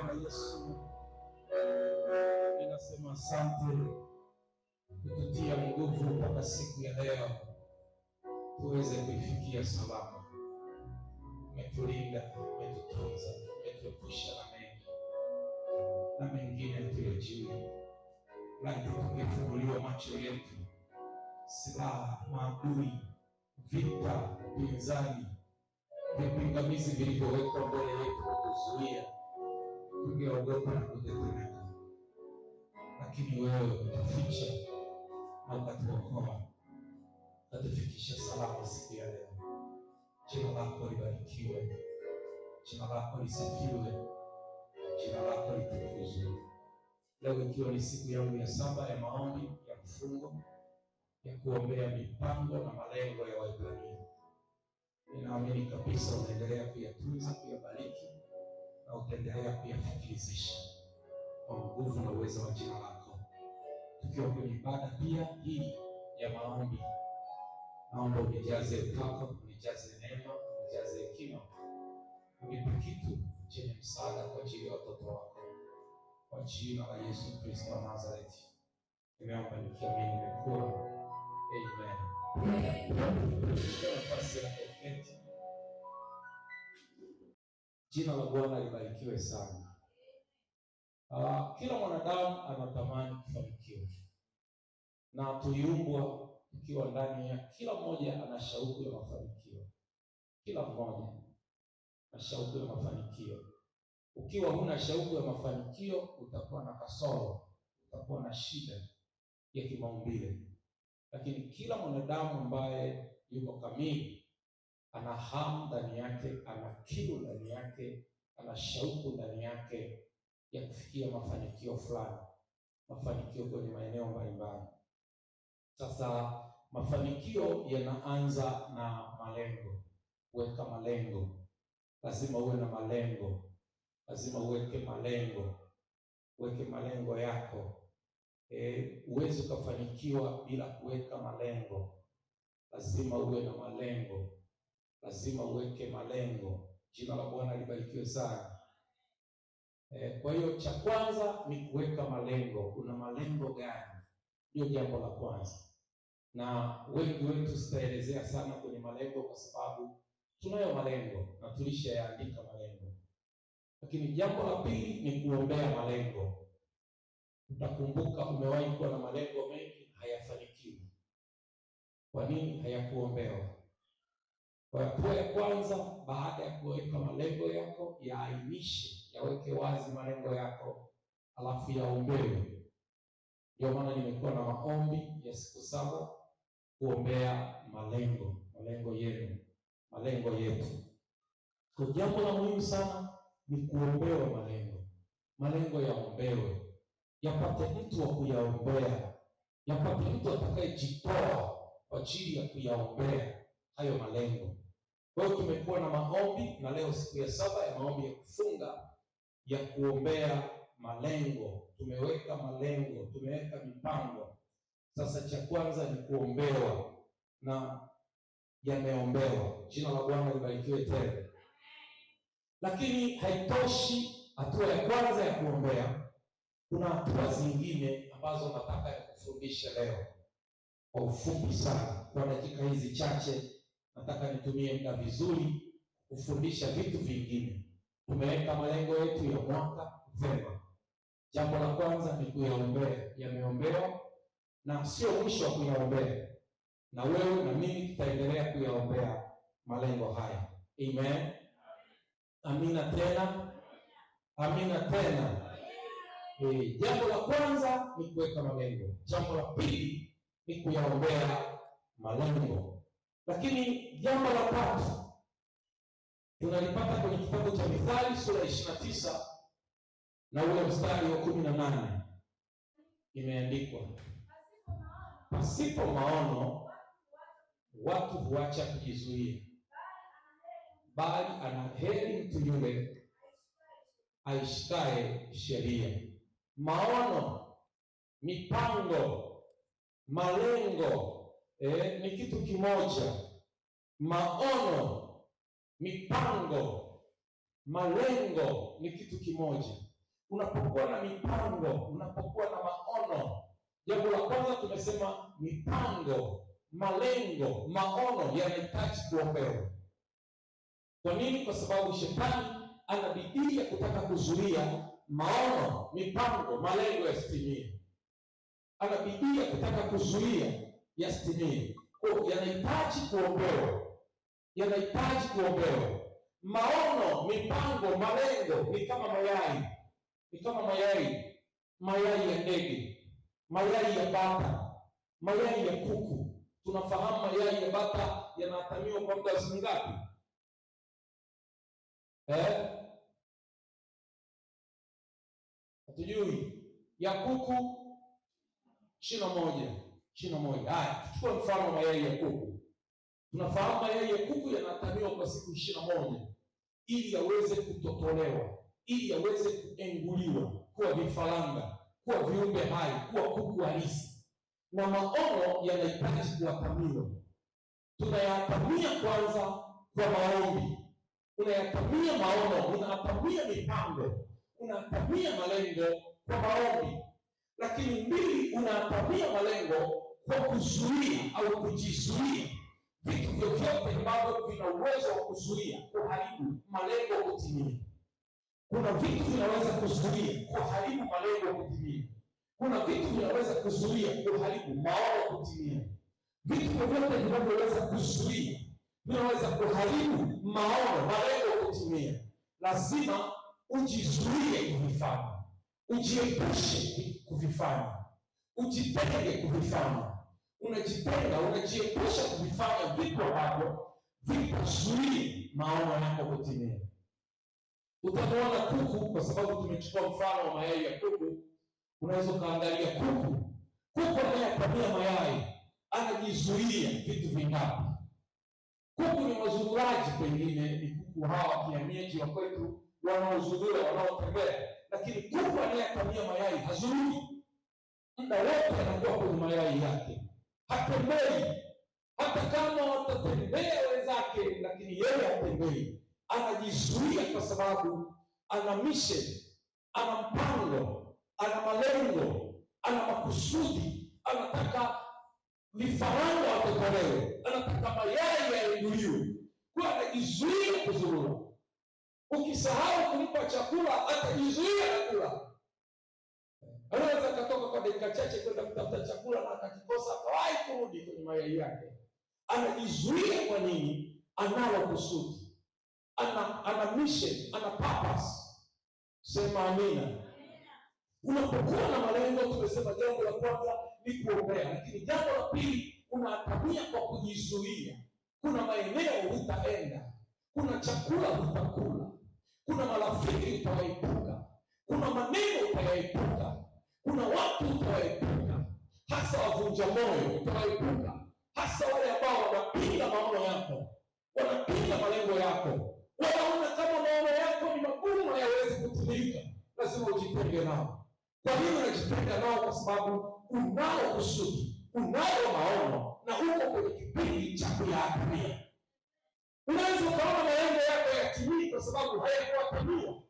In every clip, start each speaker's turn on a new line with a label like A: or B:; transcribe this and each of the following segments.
A: Bwana Yesu, ninasema asante kututia nguvu mpaka siku ya leo tuweze kuifikia salama. Umetulinda, umetutunza, umetuepusha na mengi na mengine tuyajui. Laiti tungefunguliwa macho yetu, silaha, maadui, vita, pinzani, vipingamizi vilivyowekwa mbele yetu kutuzuia, tungeogopa na kutetemeka, lakini wewe umetuficha na ukatuokoa, ukatufikisha salama siku ya leo. Jina lako libarikiwe, jina lako lisifiwe, jina lako litukuzwe. Leo ikiwa ni siku yangu ya saba ya maombi ya mfungo ya kuombea mipango na malengo ya Waebrania, ninaamini kabisa unaendelea kuyatunza, kuyabariki na utaendelea kuyafikirizisha kwa nguvu na uwezo wa jina lako. Tukiwa kwenye ibada pia hii ya maombi, naomba unijaze upako, unijaze neema, unijaze hekima, unipe kitu chenye msaada kwa ajili ya watoto wako, kwa jina la Yesu Kristo wa Nazareti nimeomba nikiamini imekuwa. Amen. Chukua nafasi yako uketi. Jina la Bwana libarikiwe sana. Kila mwanadamu anatamani kufanikiwa, na tuliumbwa tukiwa ndani ya kila mmoja ana shauku ya mafanikio. Kila mmoja ana shauku ya mafanikio. Ukiwa huna shauku ya mafanikio, utakuwa na kasoro, utakuwa na shida ya kimaumbile. Lakini kila mwanadamu ambaye yuko kamili ana hamu ndani yake, ana kiu ndani yake, ana shauku ndani yake ya kufikia mafanikio fulani, mafanikio kwenye maeneo mbalimbali. Sasa mafanikio yanaanza na malengo. Weka malengo, lazima uwe na malengo, lazima uweke malengo, uweke malengo yako. Huwezi ukafanikiwa bila kuweka malengo. Lazima uwe na malengo, lazima uweke malengo. Jina la Bwana libarikiwe sana. Kwa hiyo cha kwanza ni kuweka malengo. Una malengo gani? Ndio jambo la kwanza, na wengi wetu sitaelezea sana kwenye malengo kwa sababu tunayo malengo na tulishayaandika malengo. Lakini jambo la pili ni kuombea malengo. Utakumbuka umewahi kuwa na malengo mengi hayafanikiwi. Kwa nini hayakuombewa? Kwa hatua ya kwanza, baada ya kuweka malengo yako, yaainishe, yaweke wazi malengo yako, alafu yaombewe. Ndio maana nimekuwa na maombi ya siku 7 kuombea malengo, malengo yenu, malengo yetu. Kwa jambo la muhimu sana ni kuombewa malengo. Malengo yaombewe, yapate mtu wa kuyaombea, yapate mtu atakayejitoa kwa ajili ya kuyaombea hayo malengo. Kwa hiyo tumekuwa na maombi, na leo siku ya 7 ya maombi ya kufunga ya kuombea malengo. Tumeweka malengo, tumeweka mipango. Sasa cha kwanza ni kuombewa, na yameombewa. Jina la Bwana libarikiwe tena. Lakini haitoshi hatua ya kwanza ya kuombea, kuna hatua zingine ambazo nataka nikufundishe leo kwa ufupi sana. Kwa dakika hizi chache nataka nitumie muda vizuri kufundisha vitu vingine. Tumeweka malengo yetu ya mwaka vema. Jambo la kwanza ni kuyaombea, yameombewa na sio mwisho wa kuyaombea, na wewe na mimi tutaendelea kuyaombea malengo haya. Amen. Amina tena, amina tena. Jambo la kwanza ni kuweka malengo. Jambo la pili ni kuyaombea malengo. Lakini jambo la tatu tunalipata kwenye kitabu cha Mithali sura 29 na ule mstari wa 18, imeandikwa, pasipo maono watu huacha kujizuia, bali ana heri mtu yule aishikaye sheria. Maono, mipango, malengo ni kitu kimoja. Maono, mipango, malengo ni kitu kimoja. Unapokuwa na mipango, unapokuwa na maono, jambo la kwanza tumesema mipango, malengo, maono yanahitaji kuombewa. Kwa nini? Kwa sababu shetani ana bidii ya kutaka kuzuia maono, mipango, malengo yasitimie. Ana bidii ya kutaka kuzuia yasitimie. Kwa hiyo yanahitaji kuombewa, yanahitaji kuombewa. Maono, mipango, malengo ni kama mayai, ni kama mayai, mayai ya ndege, mayai ya bata, mayai ya kuku. Tunafahamu mayai ya bata yanatamiwa kwa muda wa siku ngapi? Hatujui. Ya kuku 21, 21. Haya, tuchukue mfano wa mayai ya kuku. Tunafahamu mayai ya kuku yanatamiwa kwa siku 21 ili yaweze kutotolewa, ili yaweze kuenguliwa kuwa vifaranga, kuwa viumbe hai, kuwa kuku halisi. Na maono yanahitaji kuatamiwa. Tunayatamia kwanza kwa maombi. Unayatamia maono, unatamia mipango, unatamia malengo kwa maombi. Lakini mbili, unatamia malengo kwa kuzuia au kujizuia vitu vyovyote ambavyo vina uwezo wa kuzuia kuharibu malengo kutimia. Kuna vitu vinaweza kuzuia kuharibu malengo kutimia. Kuna vitu vinaweza kuzuia kuharibu maono kutimia. Vitu vyovyote vinavyoweza kuzuia, vinaweza kuharibu maono, malengo kutimia, lazima ujizuie kuvifanya, ujiepushe kuvifanya, ujitenge kuvifanya. Unajitenga, unajiepusha kuvifanya vitu ambavyo vitazuia maono yako kutimia. Utamuona kuku, kwa sababu tumechukua mfano wa mayai ya kuku. Unaweza ukaangalia kuku. Kuku anayetamia mayai anajizuia vitu vingapi? Kuku ni wazururaji, pengine ni kuku hawa kienyeji wa kwetu wanaozurura, wanaotembea, lakini kuku anayetamia mayai hazururi. Muda wote anakuwa kwenye mayai yake, hatembei. Hata kama watatembea wenzake, lakini yeye hatembei. Anajizuia kwa sababu ana mission, ana mpango, ana malengo, ana makusudi. Anataka vifaranga watotolewe, anataka mayai yaenguliwe. Kwa anajizuia kuzurura. Ukisahau kumpa chakula, atajizuia kula. Anaweza akatoka kwa dakika chache kwenda kutafuta chakula na akakikosa, akawahi kurudi kwenye mayai yake. Anajizuia kwa nini? Analo kusudi, ana mission, ana purpose. Sema amina. Unapokuwa na malengo, tumesema jambo la kwanza ni kuombea, lakini jambo la pili unatamia kwa kujizuia. Kuna maeneo hutaenda, kuna chakula hutakula, kuna marafiki utawaepuka, kuna maneno utayaepuka, kuna watu utawaepuka, hasa wavunja moyo utawaepuka, hasa wale ambao wanapinga maono yako, wanapinga malengo yako, wanaona kama maono yako ni magumu, hayawezi kutimilika. Lazima ujitenge nao. Kwa nini unajitenga nao? Kwa sababu unalo kusudi, unayo maono na uko kwenye kipindi cha kuyatimia. Unaweza ukaona malengo yako yatimii kwa sababu hayakuatamiwa.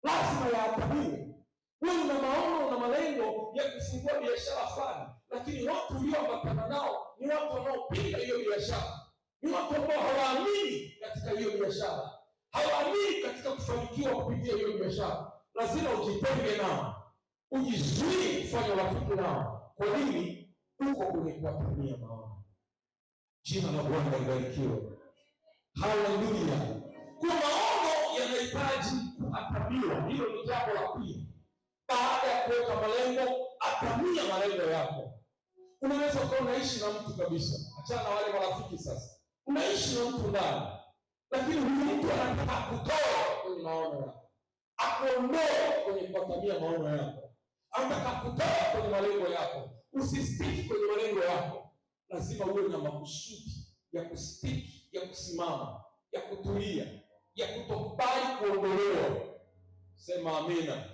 A: Lazima yaatamiwe. Wewe una maono, una malengo ya kufungua biashara fulani, lakini watu ulioambatana nao ni watu wanaopinga hiyo biashara, ni watu ambao hawaamini katika hiyo biashara, hawaamini katika kufanikiwa kupitia hiyo biashara. Lazima ujitenge nao, ujizuie kufanya urafiki nao. Kwa nini? Uko kwenye kuatamia maono. Jina la Bwana libarikiwe. Haleluya. Kwa maono yanahitaji kuatamiwa. Hilo ni jambo la pili. Baada ya kuweka malengo, atamia malengo yako. Unaweza ukawa unaishi na mtu kabisa, achana na wale marafiki sasa, unaishi na mtu ndani, lakini huyu mtu anataka kutoa kwenye maono yako, akuondoe kwenye kuatamia maono yako, anataka kutoa kwenye malengo yako. Usistiki kwenye malengo yako. Lazima uwe na makusudi ya kustiki, ya kusimama, ya kutulia, ya kutokubali kuondolewa. Sema amina.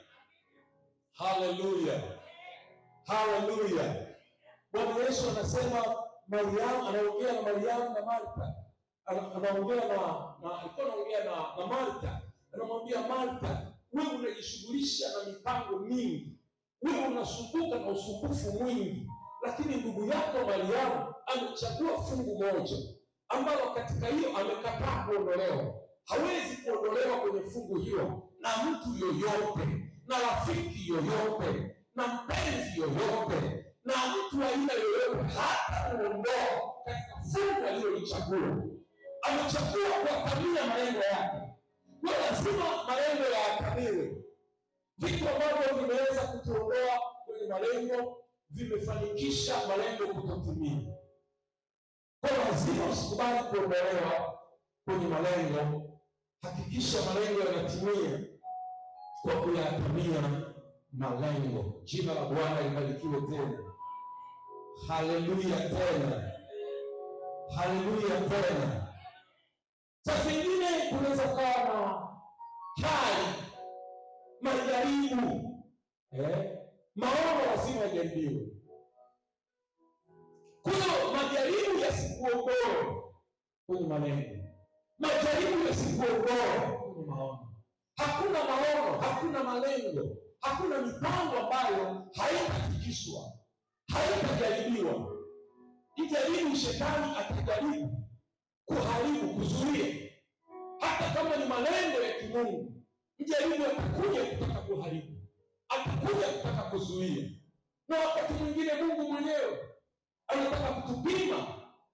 A: Haleluya, haleluya. Bwana Yesu anasema, Mariamu anaongea na Mariamu na Martha, anaongea na alikuwa anaongea na Martha, anamwambia Martha, Wewe unajishughulisha na mipango mingi, wewe unasumbuka na usumbufu mwingi, lakini ndugu yako Mariamu amechagua fungu moja ambalo katika hiyo amekataa kuondolewa. Hawezi kuondolewa kwenye fungu hiyo na mtu yoyote, na rafiki yoyote, na mpenzi yoyote, na mtu aina yoyote, hata kuondoa katika fungu alilolichagua. Amechagua kuatamia malengo yake. Kwa lazima malengo yaatamiwe. Vitu ambavyo vimeweza kutuondoa kwenye malengo vimefanikisha malengo kutotimia. Kwa lazima usikubali kuondolewa kwenye malengo. Hakikisha malengo yanatimia kwa kuyatimia malengo. Jina la Bwana libarikiwe tena. Haleluya tena, haleluya tena. Saa zingine kunaweza kuwa na hali, majaribu, maono lazima yajaribiwe. Kuna majaribu yasikuondoe kwenye malengo, majaribu yasikuondoe kwenye maono. Hakuna maono, hakuna malengo, hakuna mipango ambayo haitafikishwa, haitajaribiwa. Ijaribu, shetani atajaribu kuharibu, kuzuia, hata kama ni malengo ya kimungu. Mjaribu atakuja kutaka kuharibu, atakuja kutaka kuzuia, na wakati mwingine Mungu mwenyewe anataka kutupima,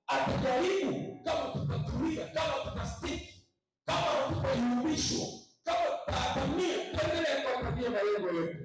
A: atajaribu kama tutatulia, kama tutastiki, kama hatutayumbishwa, kama tutatamia, tutaendelea kuatamia malengo yetu.